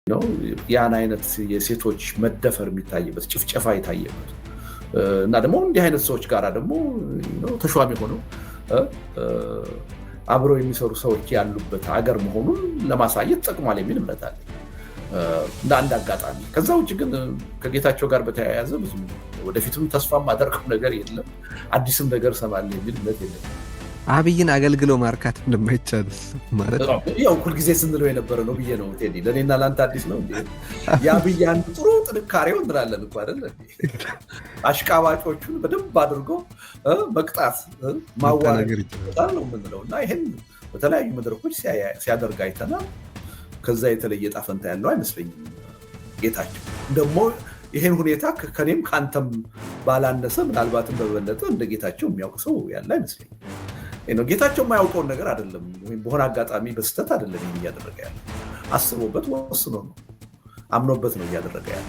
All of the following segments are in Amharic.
ነው ያን አይነት የሴቶች መደፈር የሚታይበት፣ ጭፍጨፋ የታየበት እና ደግሞ እንዲህ አይነት ሰዎች ጋር ደግሞ ተሿሚ ሆነው አብረው የሚሰሩ ሰዎች ያሉበት ሀገር መሆኑን ለማሳየት ጠቅሟል የሚል እምነት አለኝ እንደ አንድ አጋጣሚ። ከዛ ውጭ ግን ከጌታቸው ጋር በተያያዘ ብዙ ወደፊትም ተስፋ የማደርገው ነገር የለም። አዲስም ነገር እሰማለሁ የሚል እምነት የለም። አብይን አገልግሎ ማርካት እንደማይቻል ማለት ያው ሁልጊዜ ስንለው የነበረ ነው ብዬ ነው ቴዲ። ለእኔና ለአንተ አዲስ ነው እንዴ? የአብይ አንዱ ጥሩ ጥንካሬው እንላለን እኮ አይደለ? አሽቃባጮቹን በደንብ አድርጎ መቅጣት፣ ማዋረድ ነው የምንለው እና ይህን በተለያዩ መድረኮች ሲያደርግ አይተናል። ከዛ የተለየ ዕጣ ፈንታ ያለው አይመስለኝም ጌታቸው። ደግሞ ይሄን ሁኔታ ከኔም ከአንተም ባላነሰ ምናልባትም በበለጠ እንደ ጌታቸው የሚያውቅ ሰው ያለ አይመስለኝም። ጌታቸው የማያውቀውን ነገር አይደለም፣ ወይም በሆነ አጋጣሚ በስህተት አይደለም ይህን እያደረገ ያለ፣ አስቦበት ወስኖ ነው፣ አምኖበት ነው እያደረገ ያለ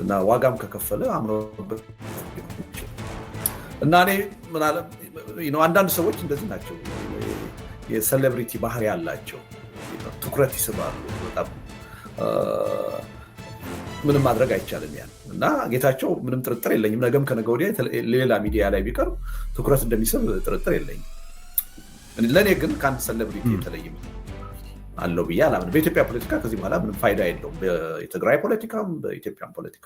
እና ዋጋም ከከፈለ አምኖበት። እና እኔ አንዳንድ ሰዎች እንደዚህ ናቸው፣ የ celebrity ባህሪ ያላቸው ትኩረት ይስባሉ። በጣም ምንም ማድረግ አይቻልም ያን። እና ጌታቸው ምንም ጥርጥር የለኝም፣ ነገም ከነገ ወዲያ ሌላ ሚዲያ ላይ ቢቀርብ ትኩረት እንደሚስብ ጥርጥር የለኝም። ለእኔ ግን ከአንድ celebrity የተለየ አለው ብዬ አላምንም። በኢትዮጵያ ፖለቲካ ከዚህ በኋላ ምንም ፋይዳ የለውም። በትግራይ ፖለቲካም በኢትዮጵያም ፖለቲካ።